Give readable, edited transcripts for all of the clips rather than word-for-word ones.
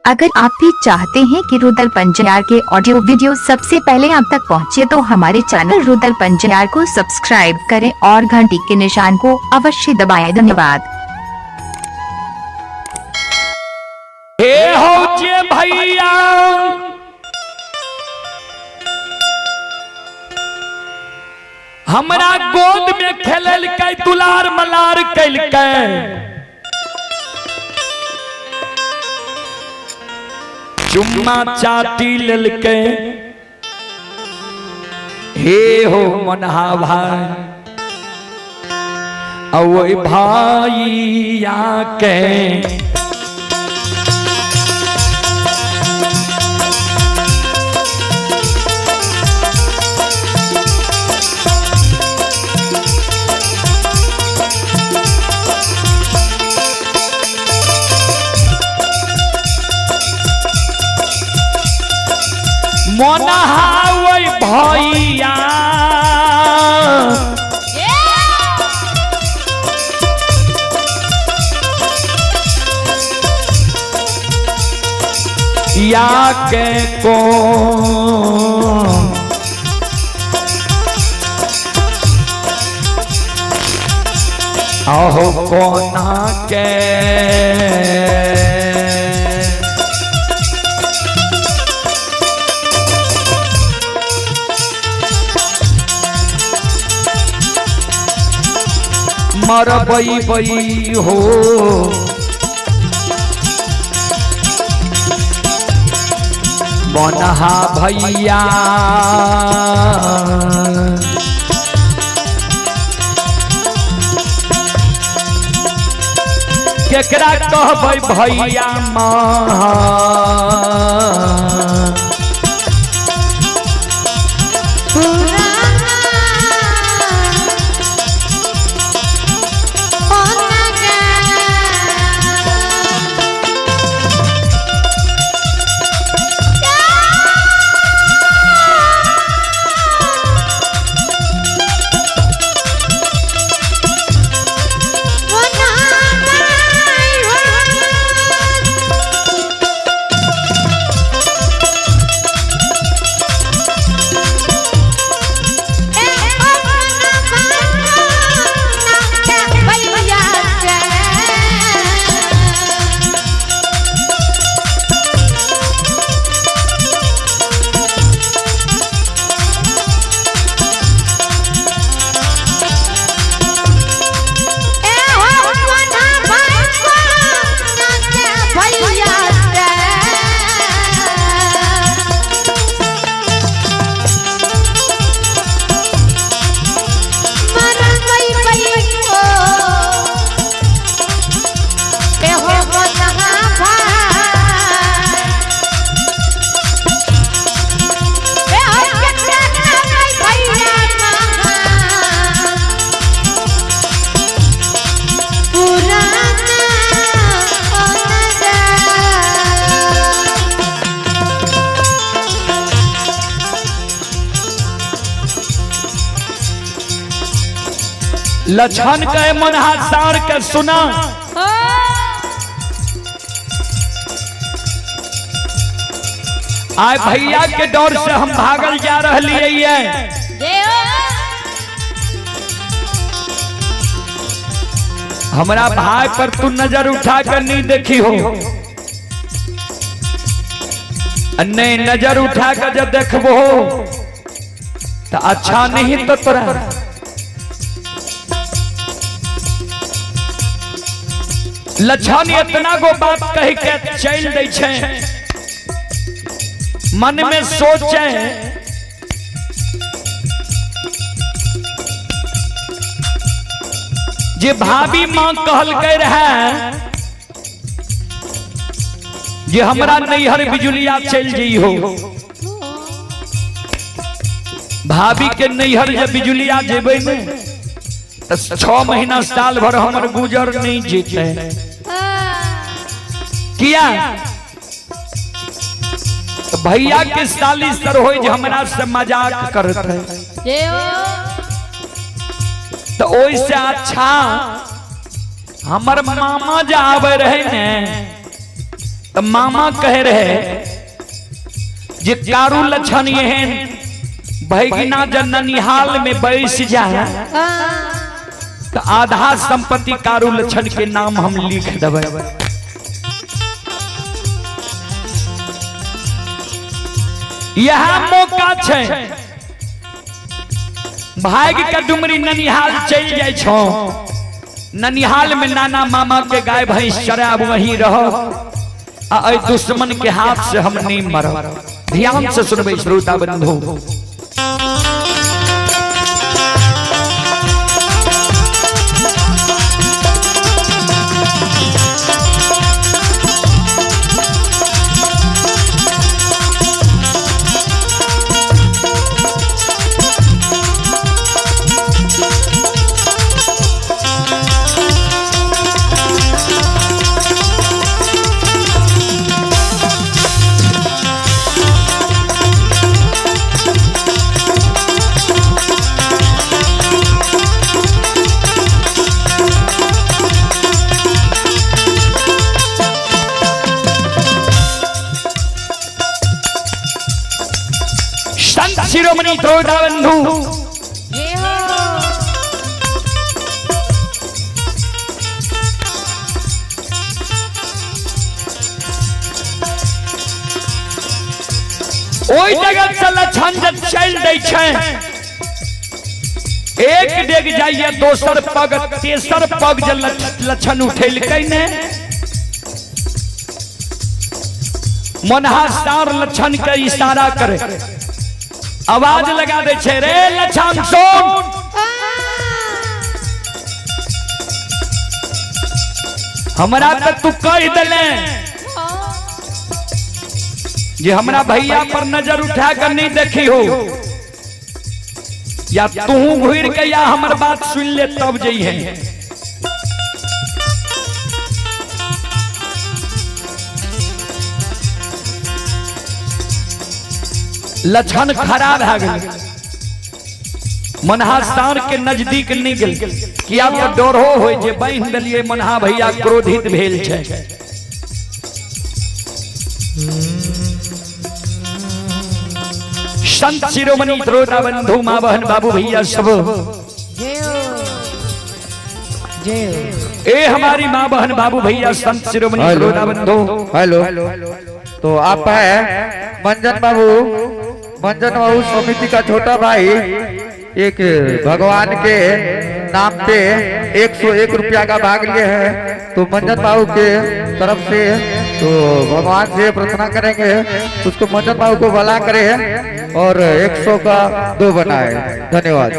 अगर आप भी चाहते हैं कि रुदल पंजयार के ऑडियो वीडियो सबसे पहले आप तक पहुंचे तो हमारे चैनल रुदल पंजयार को सब्सक्राइब करें और घंटी के निशान को अवश्य दबाएं। धन्यवाद। हे हो जे भैया हमरा गोद में खेललकै दुलार मलार कैलकै, चुम्मा चाटी लेलकै। हे हो मनहा भाई ओए भाइया के मोनहा ओए भैया या के को अहो कोना के मरबई बई हो बनहा भैया केकरा कहबै भैया माँ। लक्षण के मनहा सार के सुना, आए भैया के डर से हम भागल जा रही है। हमरा भाई पर तू नजर उठा कर नहीं देखी हो, नहीं नजर उठा कर जब देखबो तो अच्छा नहीं तो तोरा। लक्षण इतना गो बात कह के चल दै छै, मन में सोचे जे भाभी मां कहलकै रहे जे हमरा नैहर बिजुलिया चल जई हो। भाभी के नैहर जे बिजुलिया जेबै ने 6 महीना साल भर हमर गुजर नहीं जेते। किया तो भैया के साली सर हो जे हमरा से मजाक करते, तो ओइसे अच्छा हमर मामा जे आवे रहे ने तो मामा कहे रहे जे कारू लक्षण एहन भैगिना जब ननिहाल में बैस जाए तो आधा संपत्ति कारू लक्षण के नाम हम लिख देबै। यह मौका छै भाग के डुमरी ननिहाल चल जाय छो, ननिहाल में नाना मामा के गाय भैंस चराब, वहीं रहो, आ एहि दुश्मन के हाथ से हम नहीं मरब। ध्यान से सुनबै श्रोता बंधु। संत शिरोमणि श्रोता बंधु, ओहि जगह से लक्षण जब चल दै छै, एक डेग जाइए दोसर पग तेसर पग जब लक्षण उठेलकै ने, मनहा सार लक्षण के इशारा करे, आवाज लगा दे छै, रे लक्षण सुन, हमरा तो तू कह देले जे हमरा भैया पर नजर उठा कर नहीं देखी हो, या तू घुर के या हमर बात सुन ले तब जइहे। लक्षण खड़ा भए गेल, मनहा सार के नजदीक नहीं गेल, किया तो डरो हो जे बान्हि देलियै मनहा भैया क्रोधित भेल छै। संत शिरोमणि श्रोता बंधु, माँ बहन बाबू भैया सब, ए हमारी माँ बहन बाबू भैया संत शिरोमणि श्रोता बंधु। हेलो, तो आप है मंजन बाबू, मंजन बाबू समिति का छोटा भाई, एक भगवान के नाम पे 101 रुपया का भाग लिए हैं, तो मंजन बाबू के तरफ से तो भगवान से प्रार्थना करेंगे उसको मंजन बाबू को भला करे और 100 का 2 बनाए। धन्यवाद।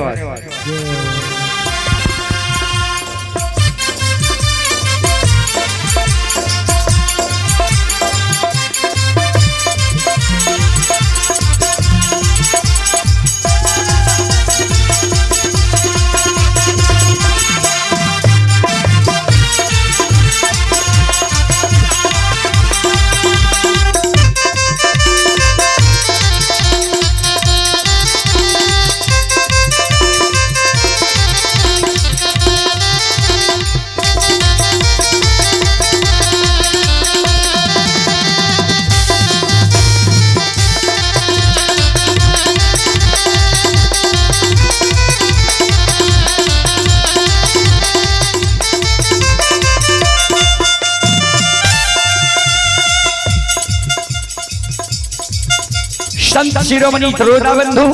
संत शिरोमणि श्रोता बंधु,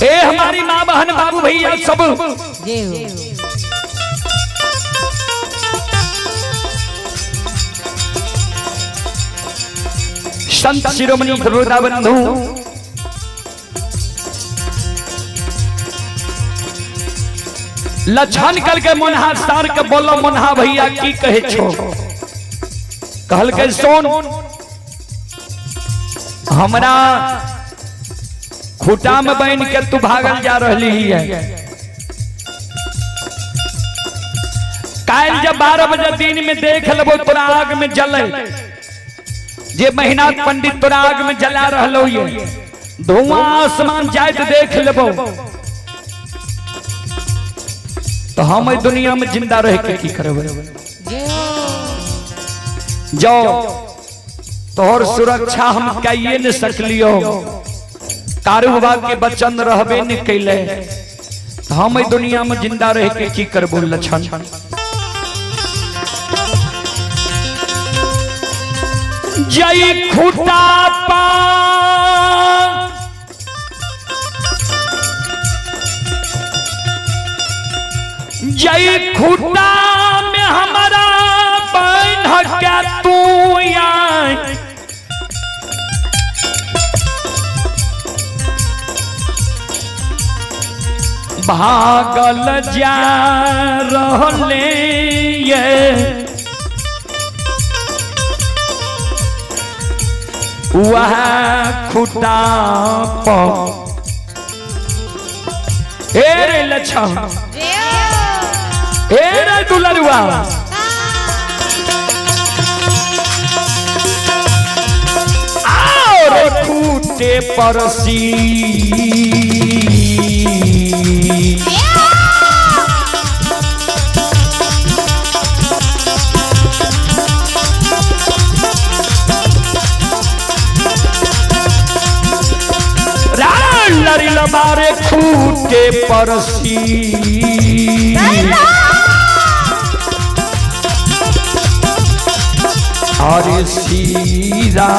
ए हमारी माँ बहन बाबू भैया सब, संत शिरोमणि श्रोता बंधु, लक्षण कल के मनहा सार के बोलो मनहा भैया की कहे छो, कहल के सुन हमरा खूटा में बन के तू भागल जा रही है, काल जब 12 बजे दिन में देख लेबो तोरा आग में जले, जे महीना पंडित तोरा आग में जला रहलो ये धुआं आसमान जाइत देख लेबो, तो हम एहि दुनिया में जिंदा रह के की करबै? जाओ तोहर सुरक्षा हम कइए न सकलियो, कारू बाबा के वचन रहबे न कैले, तो हम एहि दुनिया में जिंदा रह के की करबो लक्षण? जय खुटा पा जय खुटा में हमारा बहन क्या तू आए, भागल जा रहले ये वह खुटा पर। हे रे लक्षण, हे रे दुलरुआ, और खूटे परसी लड़ी मारे खूटे परसी। अरे सीरा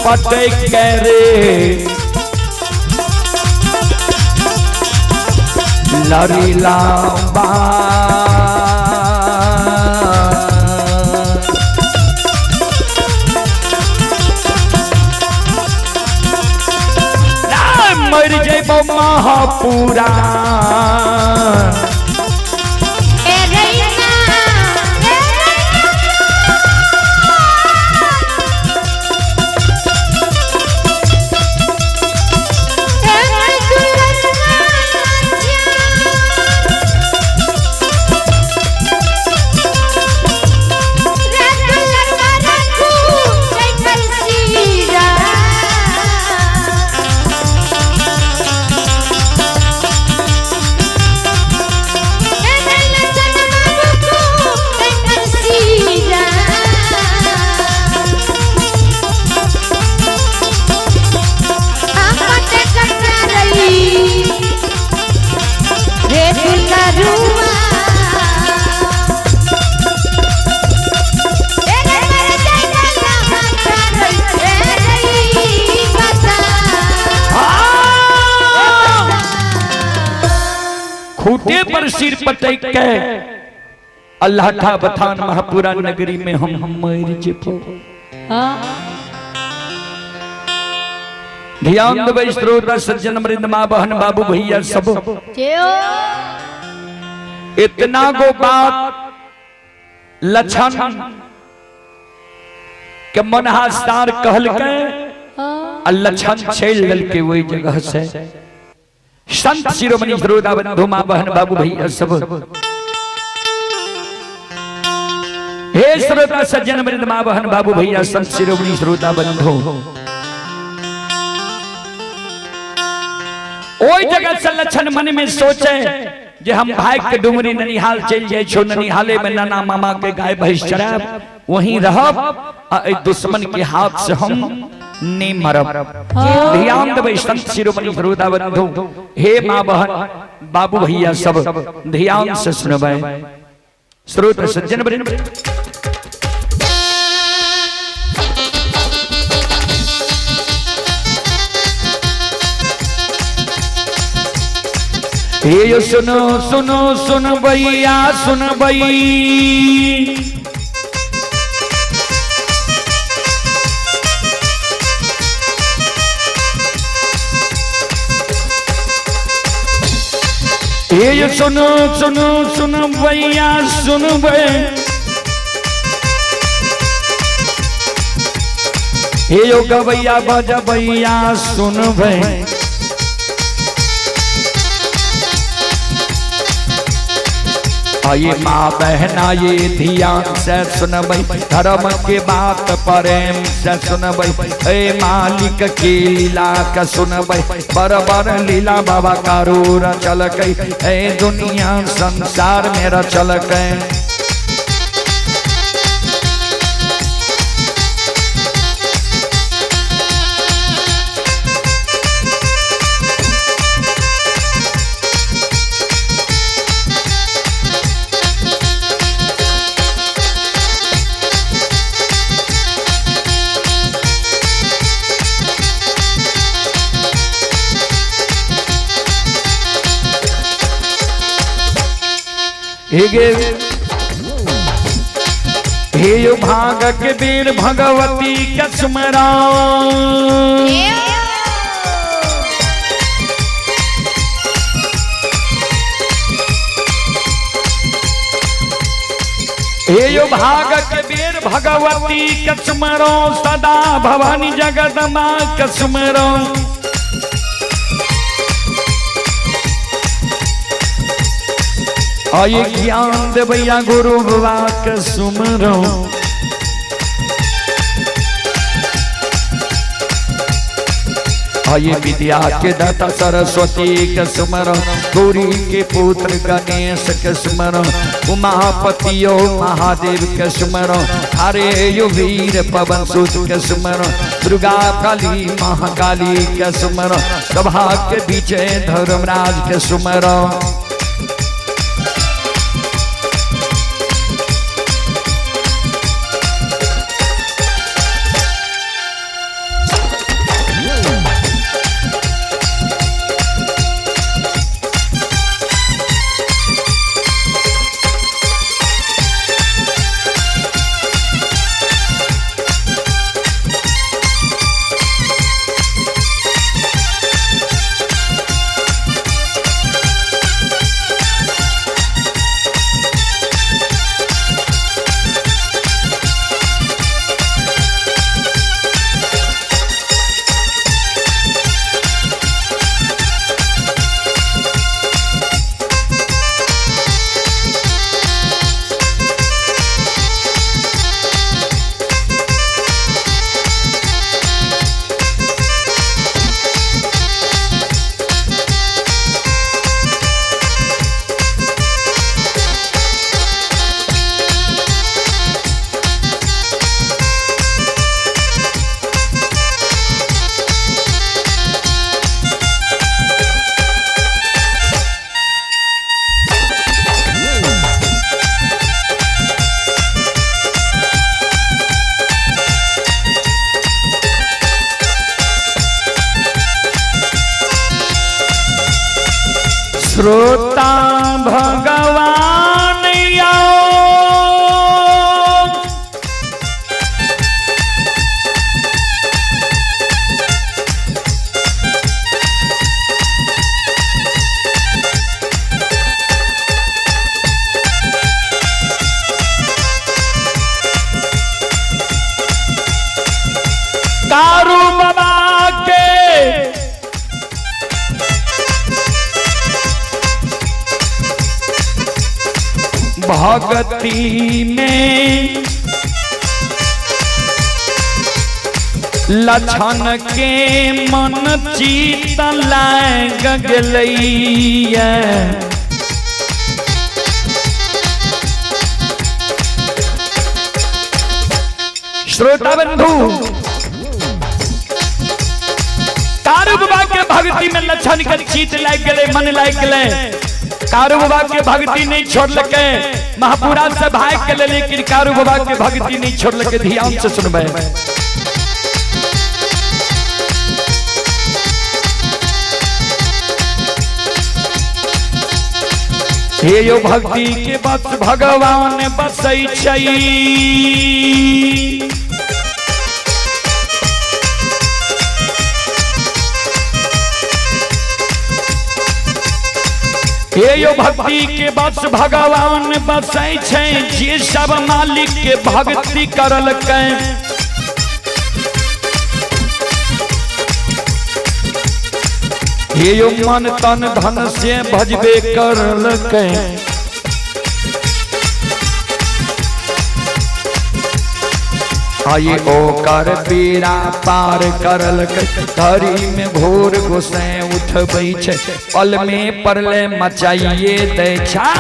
पटे करे लड़ी लांबा मर जेबो महापुरा। खूटे पर सिर पटक के अल्लाह था बथान महापुरा नगरी में हम मर जेबो। ध्यान देबै श्रोता सज्जन वृंद माँ बहन बाबू भैया सब, इतना गो बात लक्षण के मनहासार कहलकै आ लक्षण चलि देलकै ओहि जगह से। संत शिरोमणि श्रोता बंधु माँ बहन बाबू भैया सब, हे श्रोता सज्जन वृंद माँ बहन बाबू भैया संत शिरोमणि श्रोता बंधु, ओहि जगह से लक्षण मन में सोचे जे हम भाई के डुमरी ननिहाल चल जाए छो, ननिहाले में नाना मामा के गाय भैंस चराब, वहीं रहब आ दुश्मन के हाथ से हम नहीं मरब। ध्यान देबै संत शिरोमणि श्रोता बंधु, हे माँ बहन बाबू भैया सब ध्यान से सुनबै श्रोता सज्जन वृंद। हे सुनो सुनो सुन भैया सुन भई, हे सुनो सुनो सुन भैया सुन भई, हे यो गवैया बजबैया सुन भई, अये माँ बहना ये ध्यान से सुनबै, धर्म के बात प्रेम से सुनबै, ए मालिक के लीला के सुनबै, बर बर लीला बाबा कारू रचलकै, ए दुनिया संसार में रचलकै। हे भाग के वीर भगवती के सुमरा, हे भाग के वीर भगवती के सुमरो, सदा भवानी जगदम्बा के सुमरो। आये ज्ञान देवैया गुरु बाबा के सुमरो। आये विद्या के दाता सरस्वती के सुमरो, गौरी के पुत्र गणेश के सुमरो, उमापति महादेव के सुमरो, हरे यो वीर पवन सुत के सुमरो, दुर्गा काली महाकाली के सुमरो, सभा के बीच धर्मराज के सुमरो। श्रोता भगवान दारू बाबा के भक्ति में लक्षण के मन चित लाग गेलैया। श्रोता बंधु, कारू बाबा के भक्ति में लक्षण के चित लाग गेलै, मन लाग गेलै। कारू बाबा के भक्ति नहीं छोड़लकै, महापुरा से भाग के, लेकिन कारू बाबा के भक्ति नहीं छोड़लकै। ध्यान से सुनबै। हे यो भक्ति के बस भगवान बसै छै, हे यो भक्ति के बस भगवान बसै छै, जे सब मालिक के भक्ति करलकै। हे यो मन तन धन से भजबे करलकै। आये ओकर पीड़ा पार करलक धरी में घोर गोसै उठबै छै पल में परले मचाइए दै छै।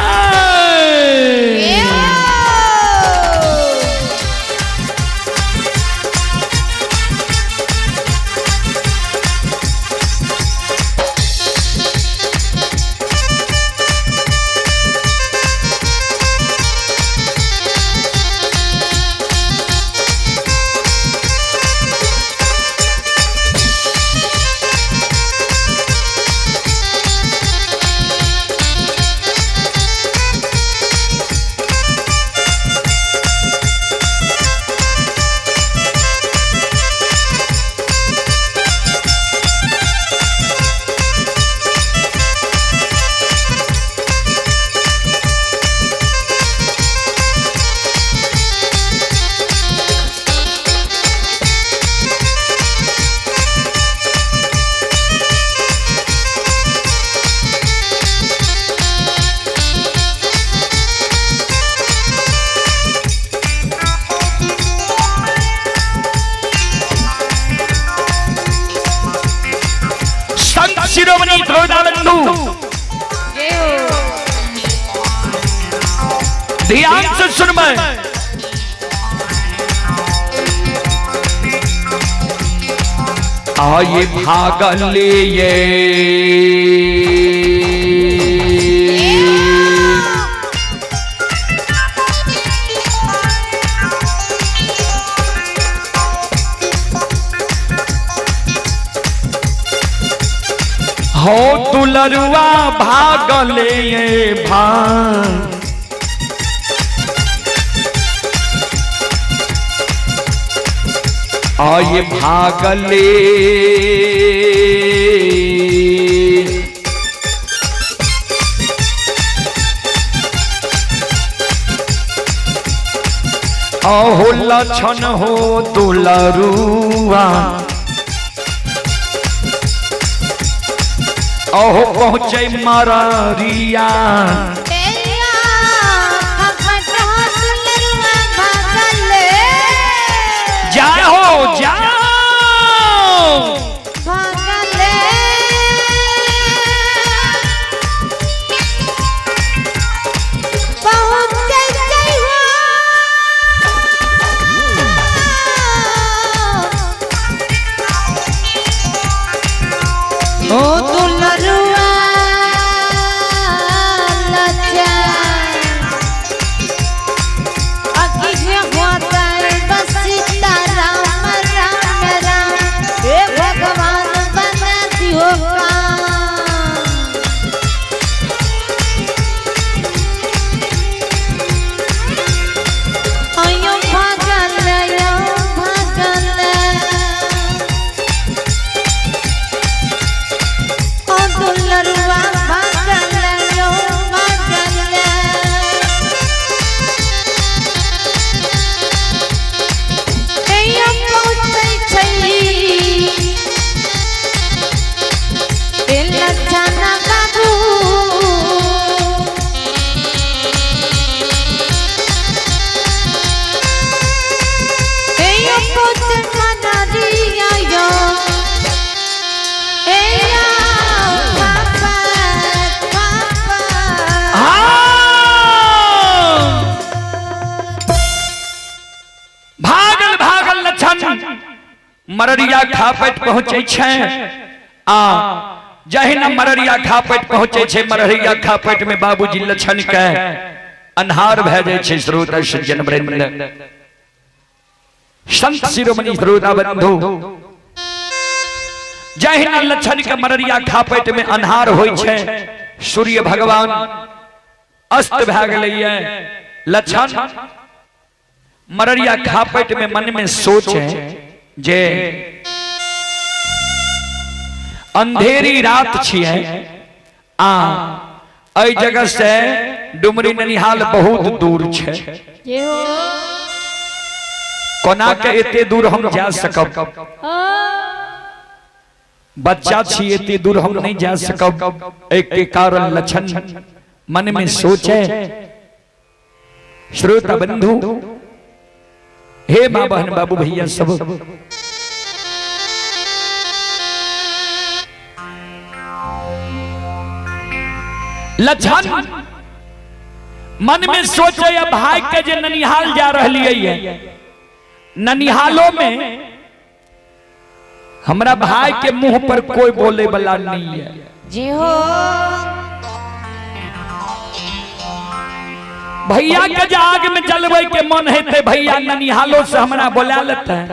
संत शिरोमणि द्रोणानंदु ध्यान से सुनबै। आये भागल ये हो दुलरुआ भागले ये भाग आये भागले अहो लक्षण हो दुलरुआ अहो पहुँचे मररिया। जाए हो जाओ ओ दुलरुआ लचा अकिहे होता बस सीता राम राम राम हे भगवान बना दियो काम। अयो भागल यो भागल ओ दुलरुआ भागल यो भागल एयो पहुँचै छै ए लछना बाबू। एयो पहुँचै मनरिया यो एयो पापा पापा। हाँ! भागल भागल लक्षण मररिया खापट पहुँचे छै आ जहिना मररिया खापट पहुँचे छै मररिया खापट में बाबूजी लक्षण के अन्हार भए जाइ छै। श्रोता सज्जन वृंद संत शिरोमणि श्रोता बंधु जहिना लक्षण के मररिया खापट में अन्हार होइ छै सूर्य भगवान अस्त भए गेलैये। लक्षण मररिया खापट में मन में सोचे जे अंधेरी रात छियै आ एहि जगह से डुमरी ननिहाल बहुत दूर छै, कोना के एते दूर हम जा सकब, बच्चा छी एते दूर हम नहीं जा सकब। एक के कारण लक्षण मन में सोचे। श्रोता बंधु हे माँ बहन बाबू भैया सब, लक्षण मन में सोचे या भाई के जे ननिहाल जा रही है, ननिहालों में हमरा भाई के मुंह पर कोई बोले वाला नहीं है। जी हो। भैया के जे आग में जलवे के मन है ते भैया ननिहालों से हमरा बोला लेते हैं,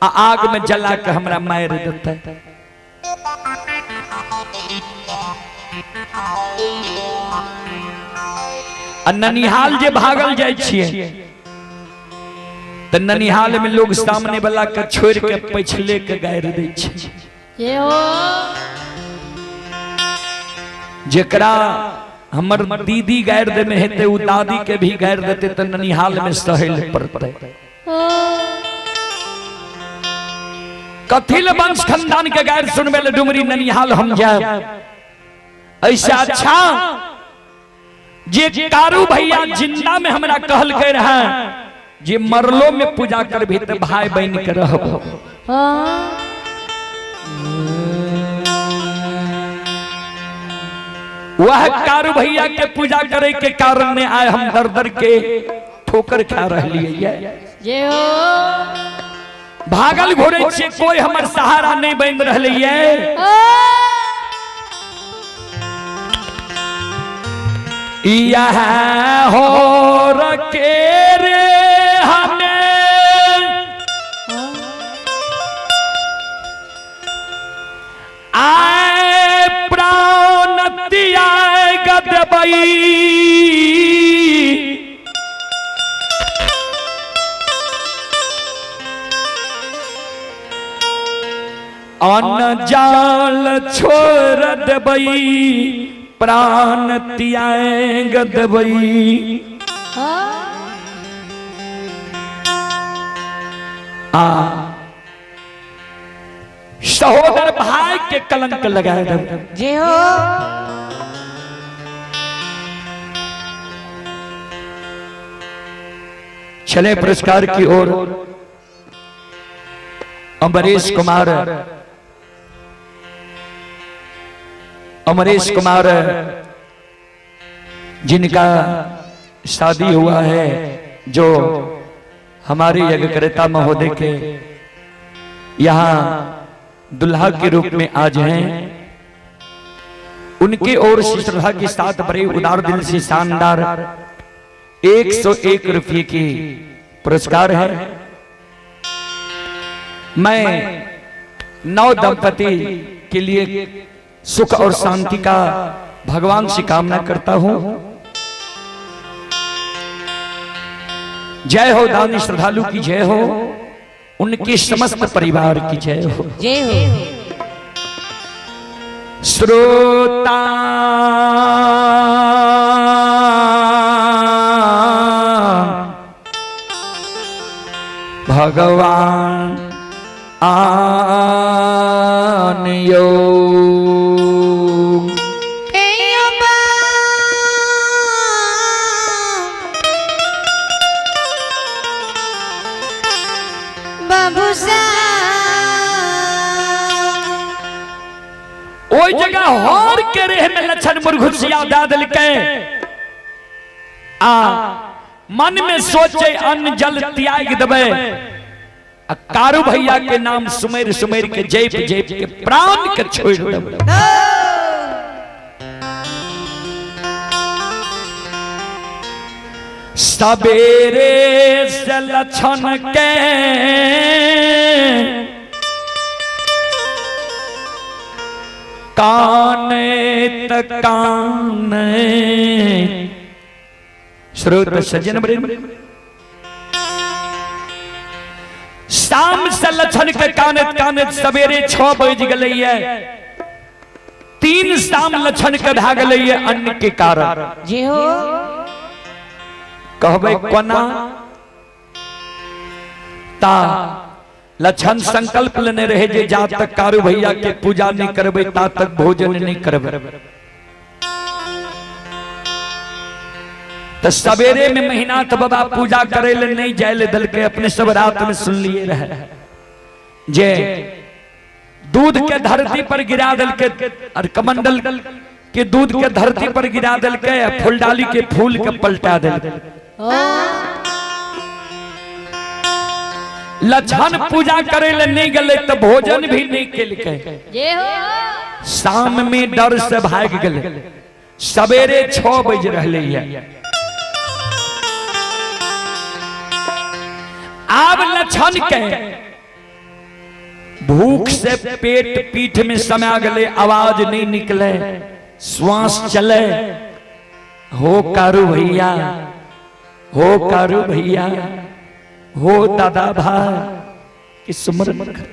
आ आग में जला के हमरा मार देते हैं। आ ननिहाल जे भागल जाय छियै त ननिहाल में लोग सामने वाला के छोड़ के पिछले के गारि दै छै। जे हो। जेकरा हमर दीदी गारि देने हेतै उ दादी के भी गारि देतै त ननिहाल में सहल पड़तै। कथिल वंश खानदान के गारि सुनबे ले डुमरी ननिहाल हम जायब, ऐसा अच्छा जे कारू भैया जिंदा में हमरा कहल के रहे जे मरलो में पूजा करबी त भाई बन के रहब। वह कारू भैया के पूजा करे के कारण ने आए हम दर दर के ठोकर खा रहलियै ये। जे हो। भागल घोड़े छियै, कोई हमर सहारा नहीं बन रहलै ये। यह हो रखे रे हमें आए प्राण त्याग देबई, अन्न जाल छोड़ देबई, प्राण त्याग देबई। आ सहोदर भाई के कलंक लगा देबई। जी हो। चले पुरस्कार की ओर। अमरीश कुमार, अमरीश कुमार जिनका शादी हुआ है, जो हमारे यज्ञकर्ता महोदय के यहाँ दुल्हा के रूप में आज हैं, उनके ओर से श्रद्धा के साथ बड़े उदार दिल से शानदार 101 रुपये की पुरस्कार है। मैं नव दंपति के लिए सुख और शांति का भगवान से कामना करता हूं। जय हो दानी श्रद्धालु की जय हो, उनके समस्त परिवार की जय हो। जय हो। श्रोता भगवान आनियो ओई जगह हर के रेह में लक्षण मुरघुसिया दे दिलकै। आ मन में सोचे अन्न जल त्याग देबै, आ कारू भैया के नाम सुमेर सुमेर के जैप जैप के प्राण के छोड़ देबै। सबेरे से लक्षण के काने काने श्रोत सज्जन बड़े शाम से लक्षण के काने काने सवेरे 6 बज गए, 3 शाम लक्षण के भा गए अन्न के कारण। जी हो। कहबे कोना ता लक्षण संकल्प लेने रहे जे जा तक कारू भैया के पूजा नहीं करबे ता तक भोजन नहीं करबे। त तो सवेरे में महिनाथ बाबा पूजा करे ले नहीं जाए ले दलके। अपने सब रात में सुन लिए रहे जे दूध के धरती पर गिरा दलके और कमंडल के दूध के धरती पर गिरा दलके, फूलडाली के फूल के पलटा दलके। लक्षण पूजा करे ले नहीं गले तो भोजन भी नहीं केलके। शाम में डर से भाग गए। सवेरे 6 बज रहे है। आब लक्षण के भूख से पेट पीठ में समा गले, आवाज नहीं निकले, श्वास चले। हो कारू भैया, हो कारू भैया, हो दादा भाई कि सुमरन कर।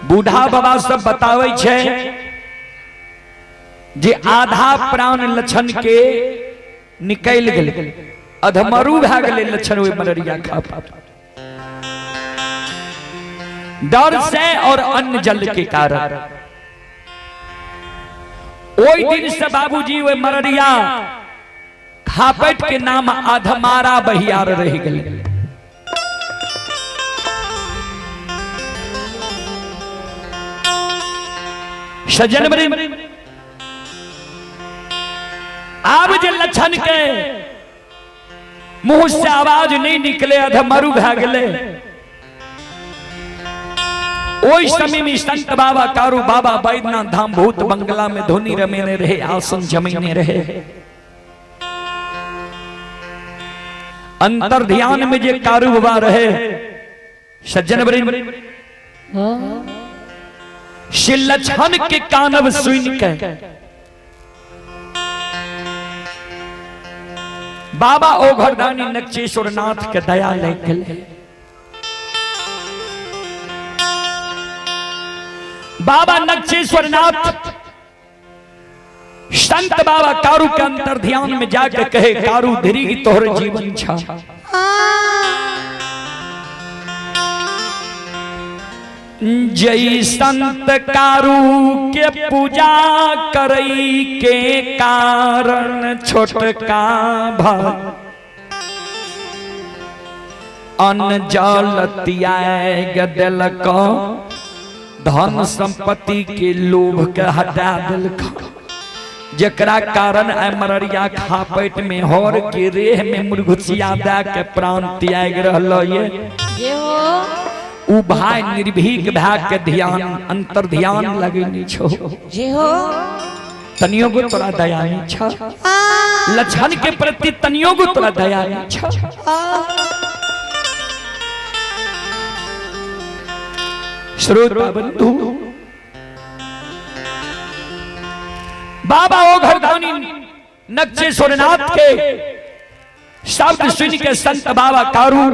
बूढ़ा बाबा सब बतावे छे जे आधा प्राण लक्षण के निकल गेल, अधमरू भए गेलै लक्षण ओहि मररिया खा पा डर से और अन्न जल के कारण। ओहि दिन से बाबूजी ओहि मररिया खापट के नाम अधमारा बहियार रह गेलै। सजन आब जे लक्षण के मुंह से आवाज नहीं निकले, अधमरू भए गेलै। ओहि समय में संत बाबा कारू बाबा बैद्यनाथ धाम भूत बंगला में धुनी रमेने रहे, आसन जमीने रहे। अंतर ध्यान में जे कारू बाबा रहे सज्जन श्री लक्षण के कानब सुन के बाबा ओघरदानी नक्षेश्वर नाथ के दया ले गेलै। बाबा नक्षेश्वर नाथ संत बाबा कारू के अंतर ध्यान में जाके कहे, कारू धीरी की तोहर जीवन छा। जय संत कारू के पूजा करई के कारण छोटका भाई अन्न जल त्याग देलक, धन संपत्ति के लोभ के हटा देलक, जकरा कारण मररिया खापट में हर के रेह में मुर्घुसिया दे के प्राण त्याग रहल ये। उ भाई निर्भीक भए के ध्यान अंतर ध्यान लगेने छो, तनियो गो तोरा दया नहीं छ, लक्षण के प्रति तनियो गो तोरा दया नहीं छ। श्रोता बंधु बाबा ओघरदानी नक्षेश्वरनाथ के शब्द सुन के संत बाबा कारू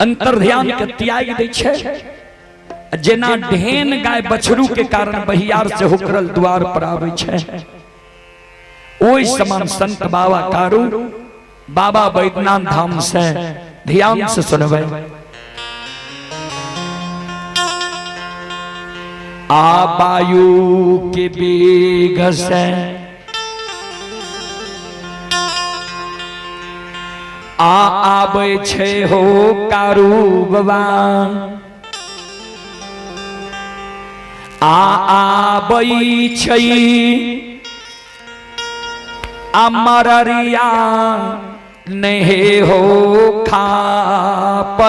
अंतर ध्यान के त्याग दै छै। जेना ढेन गाय बछरू के कारण बहियार से होकरल द्वार पर आबै छै, ओहि समान संत बाबा कारू बाबा बैद्यनाथ धाम से ध्यान से सुनबै। आ वायु के वेग से आ आबै छै हो कारू बाबा, आ आबै छै अमरिया नहीं हो खाप।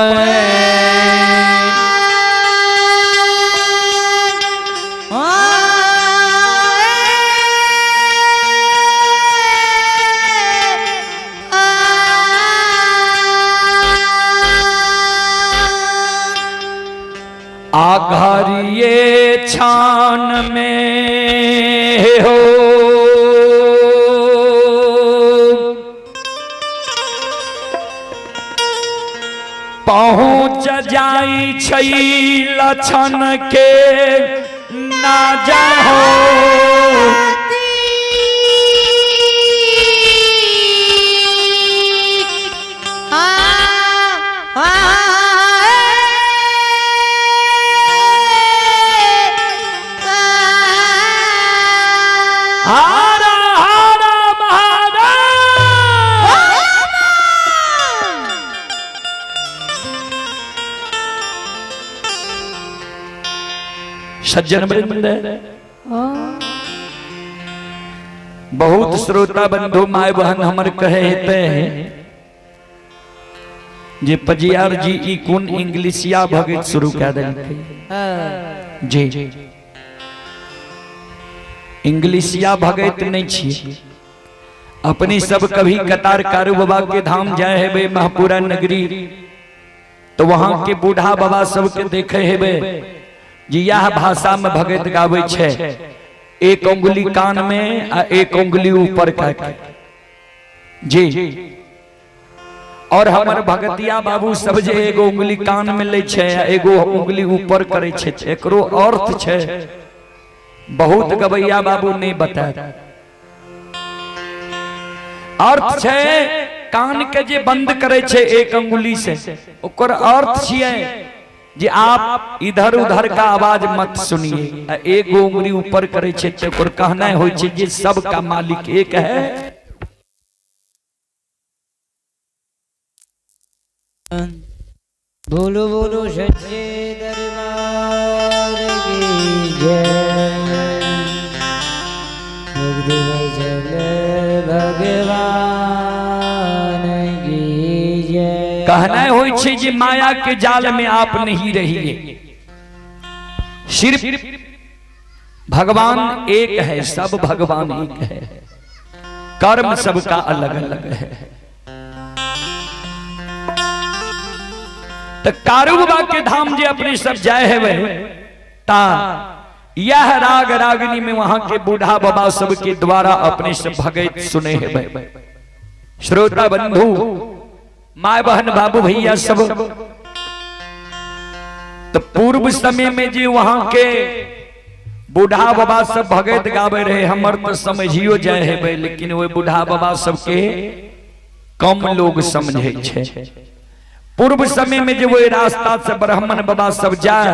आघरिये छान में हो पहुँच जाई छै लक्षण के ना जाहो। सज्जन वृंद, बहुत श्रोता बंधु my बहन हमर कहे हेते जे पजियार जी ई कोन इंग्लिशिया भगत शुरू कए देलकै। जी इंग्लिशिया भगत नहीं छी। अपनी सब कभी कतार कारू बाबा के धाम जाए हेबे महपुरा नगरी, तो वहां के बूढ़ा बाबा सबके देखे हेबे जी यह भाषा में भगत गावे छे, एक उंगली कान में आ एक उंगली ऊपर करके जी। और हमर भगतिया बाबू सब जे एगो उंगली कान में ले छे आ एगो उंगली ऊपर करे छे, एकरो अर्थ छे बहुत गवैया बाबू नहीं बताए। अर्थ छे कान के जे बंद करे छे एक अंगुली से, ओकर अर्थ छिए जे आप इधर उधर का आवाज मत सुनिए। एक उंगली ऊपर करे छे ते ओकर कहना होय छे जे सबका मालिक एक है। बोलो बोलो सच्चे दरबार की जय। भक्ति भगवान की जय। कहना होय छे जे माया के जाल में आप नहीं रहिए, सिर्फ भगवान एक है, सब भगवान एक है, कर्म सबका अलग अलग है। तो कारू बाबा के धाम जे अपने सब जाए है वह ता यह राग रागनी में वहां के बूढ़ा बाबा सब के द्वारा अपने सब भगत सुने है वह। श्रोता बंधु my बहन बाबू भैया सब, तो पूर्व समय में जे वहां के बूढ़ा बाबा सब भगत गावे रहे, हमर तो समझियो जाए है भाई, लेकिन वो बूढ़ा बाबा सबके कम लोग समझे छे। पूर्व समय में जो वो रास्ता से ब्राह्मण बाबा सब जाए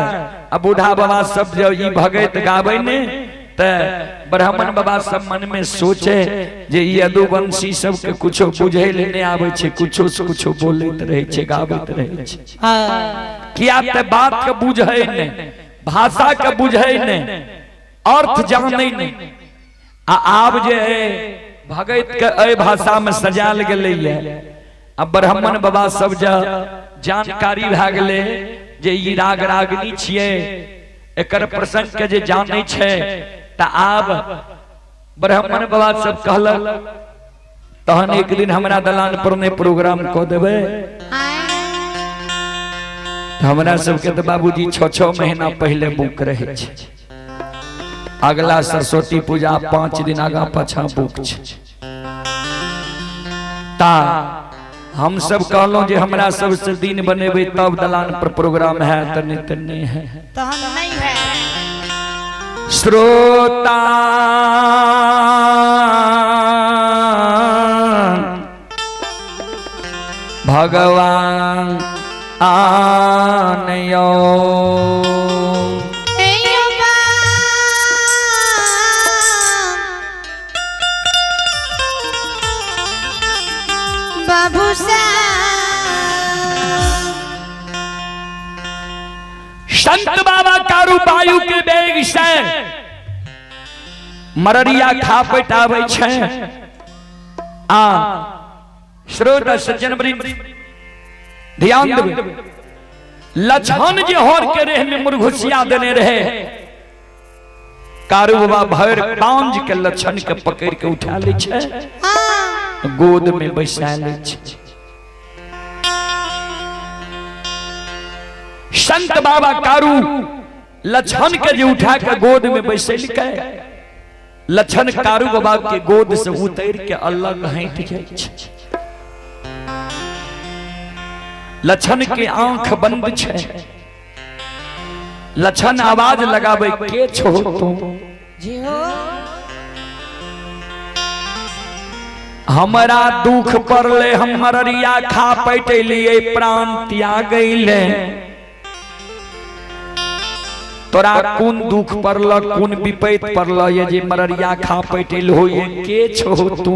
आ बूढ़ा बाबा सब जब ई भगत गावे ने, ते ब्राह्मण बाबा सब मन में सोचे जे ई यदुवंशी सबके कुछो बुझे ले नहीं आवे छे, कुछो से कुछो बोलत रहे छे, गावत रहे छे। किया ते बात के बुझे नहीं, भाषा के बुझे नहीं, अर्थ जाने नहीं। आ आब जे है भगत के एहि भाषा में सजाल गेलै ये, अब ब्राह्मण बाबा सब जानकारी भए गेलै जे ई राग रागनी छियै, एकर प्रसंग के जे जानै छै, त आब ब्राह्मण बाबा सब कहलक तहन एक दिन हमरा दलान पर ने प्रोग्राम क देबै। हमरा सबके त बाबूजी 6-6 महीना पहले बुक रहे छै, अगला सरस्वती पूजा 5 दिन आगा पाछा बुक छै। ता हम सब कहलहुं जे हमरा सबसे दिन बनेबै तब दलान पर प्रोग्राम है, त नहीं त नहीं है, तहन नहीं है। श्रोता भगवान आनयो संत बाबा कारू वायु के बेग से मररिया खा पेटावे छे। आ श्रोता सज्जन वृंद ध्यान देबै, लछन जे हर के रेह में मुरघुसिया देने रहे, कारू बाबा भर पांज के लछन के पकड़ के उठा ले छे, गोद में बैसा ले छे। संत बाबा कारू लछन के जे उठा के गोद में बैसेलकै, लछन कारू बाबा के गोद से उतर के अलग हटि जाइ छै। लछन के आंख बंद छै, लछन आवाज लगावे के छो तू, हमरा दुख पड़ले, हम मररिया खा पैटलिए, प्राण त्याग गईले, तोरा कोन दुख पड़ल, कोन विपैत पड़ल, ये जे मररिया खा पैटल हो, ये के छो तू।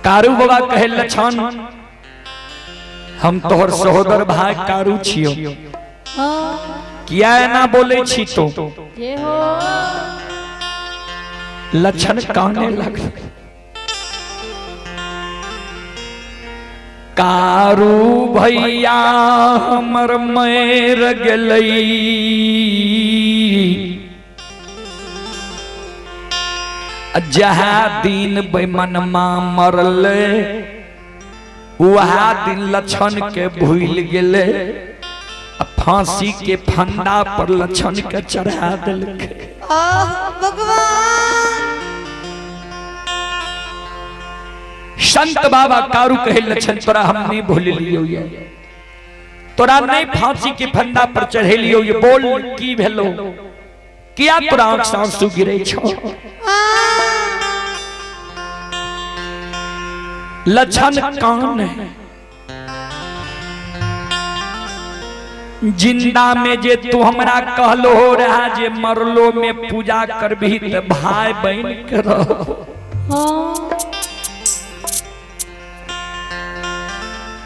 कारू बाबा कहे लछन हम तोहर सहोदर भाई कारू छियो। किया एना बोले छी तो? जे हो। लक्षण काने लगल। कारू भैया हमर मर गेलै, जहाँ दिन बेमनमा मरले वहाँ दिन लक्षण के भूल गेले, फांसी के फंदा पर लक्षण के चढ़ा देलकै। भगवान। संत बाबा कारू कहे लक्षण तोरा हम नहीं भूल लियो, ये तोरा नहीं फांसी के फंदा पर चढ़ेलियो, ये बोल की भेलो, किया तोरा आंख से आंसू गिरे छो? लक्षण कान है जिंदा में जे तू हमरा कहलो हो रहा जे मरलो में पूजा करबी त भाई बहन के रहो।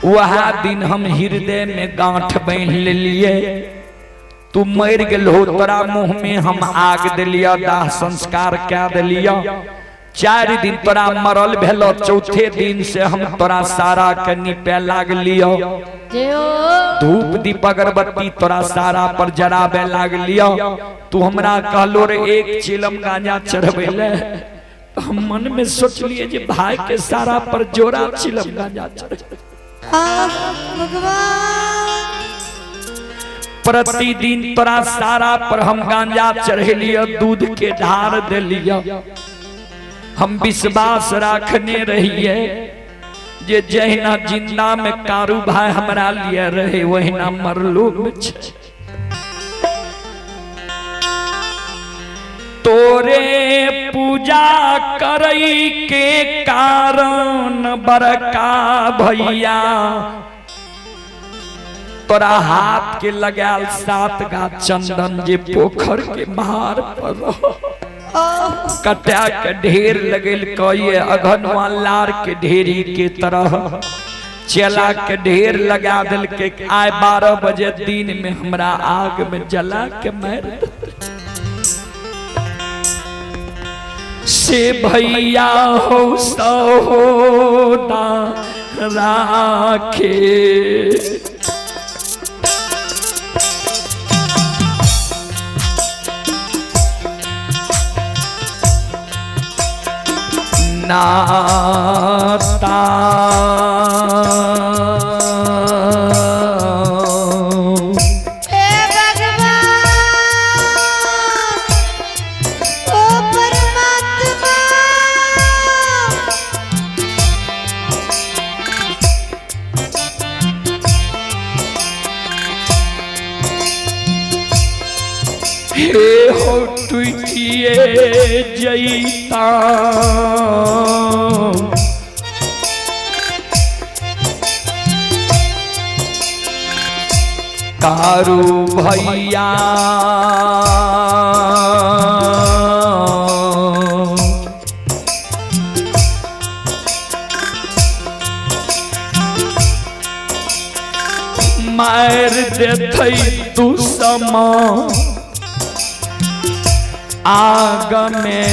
वह दिन हम हृदय में गांठ बांध लेलिए, तू मर गेलो तोरा मुंह में हम आग दिलिया, दाह संस्कार क्या दिलिया। 4 दिन तोरा मरल भेलो, चौथे दिन से हम तोरा सारा के निपे लाग लियो, धूप दीप अगरबत्ती तोरा सारा पर जराबे लाग लियो। तू हमरा कहलो रे एक चिलम गांजा चढ़बे ले, तो हम मन में सोचलिए जे भाई के सारा पर जोरा चिलम गांजा चढ़। प्रतिदिन तोरा सारा पर हम गांजा चढ़ेलियो, दूध के ढार देलियो। हम विश्वास रखने रहिए जे जहिना जिंदा में कारू भाई हमरा लिए रहे वहिना मरलो में छे। तोरे पूजा करई के कारण बड़का भैया तोरा हाथ के लगाल 7 गा चंदन जे पोखर के महार पर कटा के ढेर लगल कहिए अघनवा लार के ढेरी के तरह चला के ढेर लगा दिल के आए 12 बजे दिन में हमरा आग में जला के मार से भैया हो सहोदा राखे। नाता हे भगवान ओ परमात्मा, हे हो टूटिए जईता कारू भैया मार देथै तू समा आग में।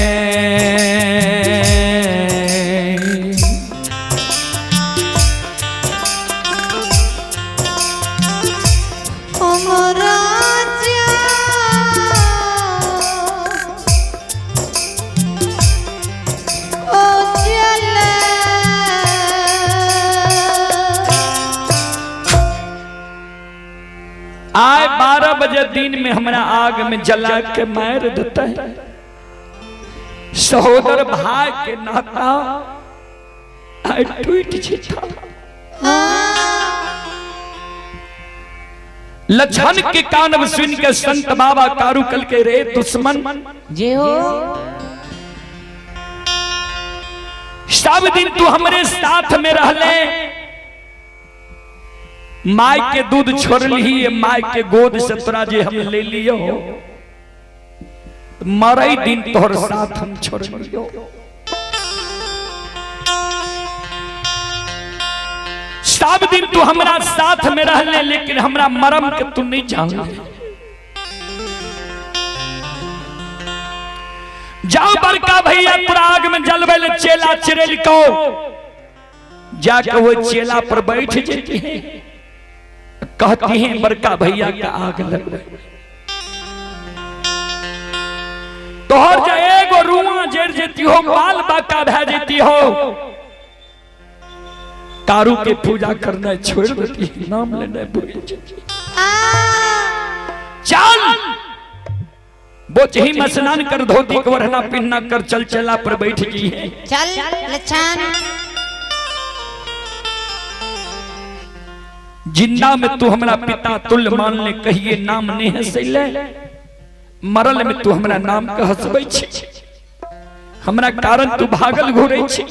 आए 12 बजे दिन में हमरा आग में जला के मार देता है। सहोदर भाई के नाता आए टूट जेता। लक्षण के कानब सुन के संत बाबा कारू कल के रे दुश्मन जे हो सब दिन तू हमरे साथ में रहले, माय के दूध छोड़ ली, my के गोद से तोरा जे हम ले लियो, मरई दिन तोहर साथ हम छोड़ लियो। सब दिन तू हमरा साथ में रहले, लेकिन हमरा मरम के तू नहीं जान। जाओ बड़का भैया तोरा आग में जलवे ले चेला चिरेल को जाके वो चेला पर बैठ जाती है, कहती हैं बड़का भैया का आग लग गई। तोहर जा एगो रुआ जर जेती हो, बाल बाका भै जेती हो, कारू के पूजा करना छोड़ देती है, नाम लेना भूल जाती। चल बोचही में स्नान कर, धोती को वरना पिन्ना कर, चल चला पर बैठ गई है। चल लछन। जिंदा में तू हमरा पिता तुल्य मान ले, कहिए नाम नहीं हंसैले, मरल में तू हमरा नाम के हंसबै छी, हमरा कारण तू भागल घुरै छी।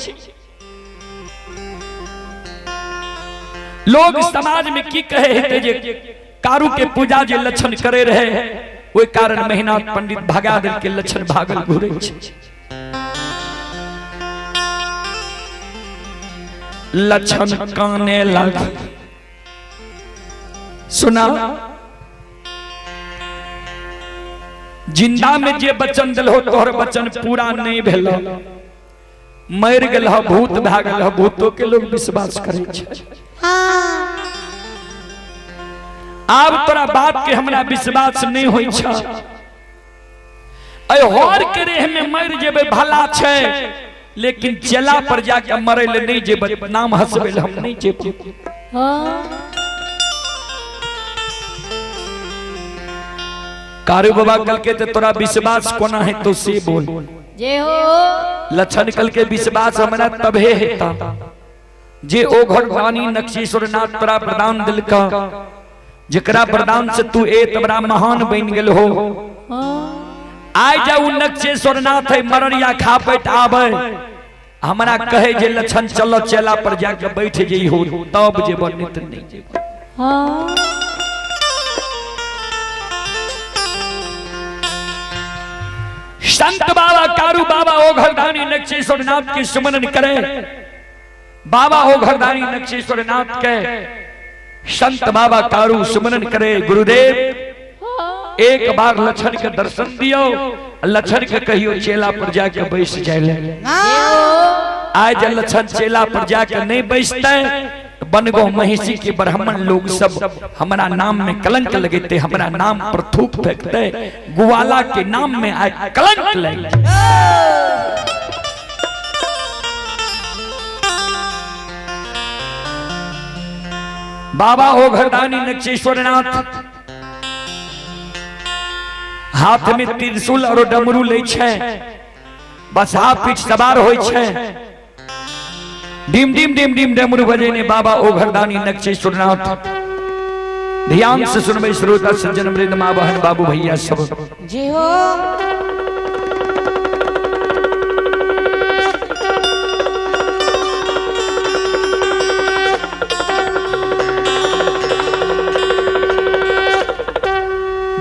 लोग समाज में की कहे हेतै जे कारू के पूजा जे लक्षण करे रहे, ओहि कारण महिनाथ पंडित भगा देल के लक्षण भागल घुरै छी। लक्षण काने लागल। सुना, जिंदा में जे वचन दिल हो तोहर वचन पूरा नहीं भेल, मर गेल हो, भूत भए गेल हो, भूतो के लोग विश्वास करे छै। आब तोरा बात के हमरा विश्वास नहीं होई छ। अय होर के रेह में मर जेबे भला छै, लेकिन चेला पर जाके मरे ले नहीं जेबे, नाम हंसबे ले हम नहीं जेबे। कारू बाबा कल के ते तोरा विश्वास कोना है तो से बोल। जय हो। लक्षण कल के विश्वास हमरा तबे हेता जे ओ घर वाणी नक्षेश्वर नाथ तोरा प्रदान दिल का, जेकरा प्रदान से तू ए तबरा महान बन गेल हो। आइ जाऊ नक्षेश्वर नाथ है मररिया खापैत आबै, हमरा कहे जे लक्षण चल चेला पर जाके बैठ जई हो, तब जे नित नहीं जेबो। संत बाबा कारू बाबा ओ घरदानी नक्षेश्वर नाथ के सुमरन करे। बाबा ओ घरदानी नक्षेश्वर नाथ के संत बाबा कारू सुमरन करे। गुरुदेव एक बार लक्षण के दर्शन दियो, लक्षण के कहियो चेला पर जाके बैस जाए। आज लक्षण चेला पर जाके नहीं बैसते, बनगो महिषी के ब्राह्मण लोग सब हमारा नाम में कलंक लगेते, हमारा नाम पर थूक फेंकते, गुवाला के नाम में आए कलंक लगे। बाबा हो घरदानी नक्षेश्वर नाथ हाथ में त्रिशूल और डमरू ले छे, बसहा पीठ सवार होय छे, डिम डिम डिम डिम डमरू बजेने बाबा ओ घरदानी नक्षेश्वर नाथ। ध्यान से सुनबे श्रोता सज्जन वृंद माँ बहन बाबू भैया सब। जी हो।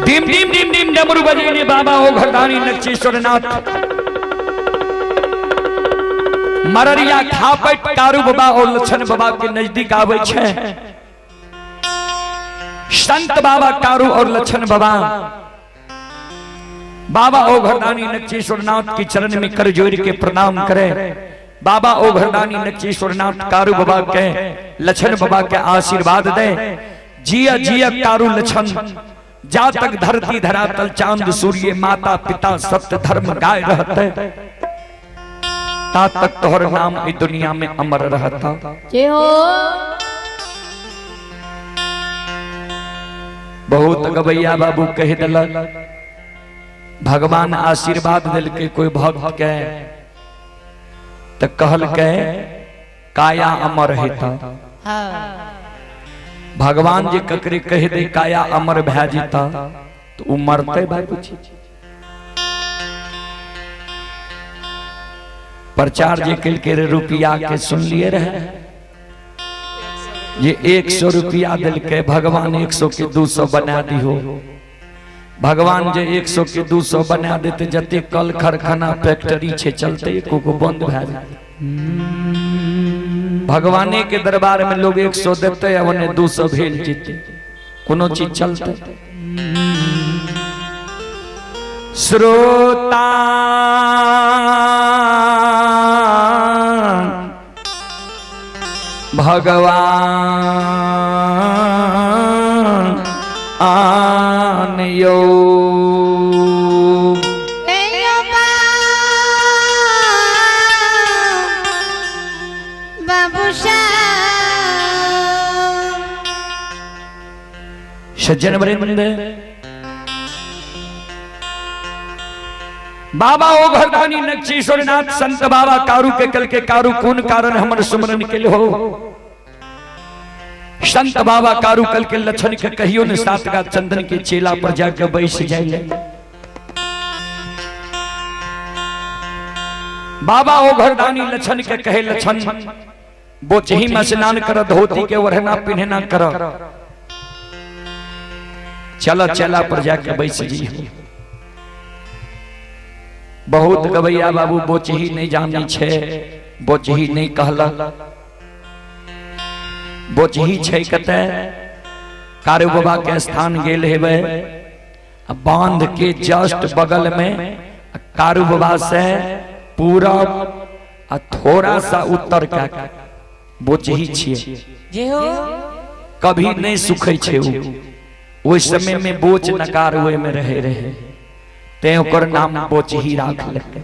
डिम डिम डिम डिम डमरू बजेने बाबा ओ घरदानी नक्षेश्वर नाथ। मररिया खापट कारू बाबा और लक्षण बाबा के नजदीक आवे छे। संत बाबा कारू और लक्षण बाबा बाबा ओ घरदानी नक्षेश्वर नाथ के चरण में कर जोड़ के प्रणाम करे। बाबा ओ घरदानी नक्षेश्वर नाथ कारू बाबा के लक्षण बाबा के आशीर्वाद दे। जिया जिया कारू लक्षण, जा तक धरती धरातल चांद सूर्य माता पिता सत्य धर्म गाय रहते, ता तक तोहर नाम इस दुनिया में अमर रहता। जय हो। बहुत गवैया बाबू कह दिलक, भगवान आशीर्वाद दिल के कोई भक्त के तो कहल के काया अमर हेता। भगवान जी ककरे कह दे काया अमर भै जीता तो उ मरते बाबूजी। प्रचार जे कल के रुपया के सुन लिए रहे, ये 100 रुपया दिल के भगवान 100 के 200 बना दी हो। भगवान जे 100 के 200 बना देते, जते कल कारखाना फैक्ट्री छे चलते एको को बंद भए जाए। भगवाने के दरबार में लोग 100 देते आ ओने 200 भेल जीते, कोनो चीज चलते। श्रोता भगवान आन यो सज्जन वृंद, बाबा ओ घरदानी नक्षीश्वर नाथ संत बाबा कारू के कल के कारू कौन कारण हमर सुमरन के हो। संत बाबा कारू कल के लक्षण के कहियो ने सात गा चंदन के चेला पर जाके बैस जाए। बाबा ओ घरदानी लक्षण के कहे लक्षण बोचही में स्नान कर, धोती के ओढ़ना पिन्हना कर, चला चला पर जाके बैस जी। बहुत गवैया बाबू बोचही नहीं जानी छे, बोचही नहीं कहला, बोचही छे कते कारू बाबा के स्थान गेल हेबे, बांध के जस्ट बगल में कारू बाबा से पूरब आ थोड़ा सा उत्तर का बोचही छिए। कभी नहीं सुखे छे उ, समय में बोच नकार ओहि में रहे रहे, ते ओकर नाम बोचही राख लेके।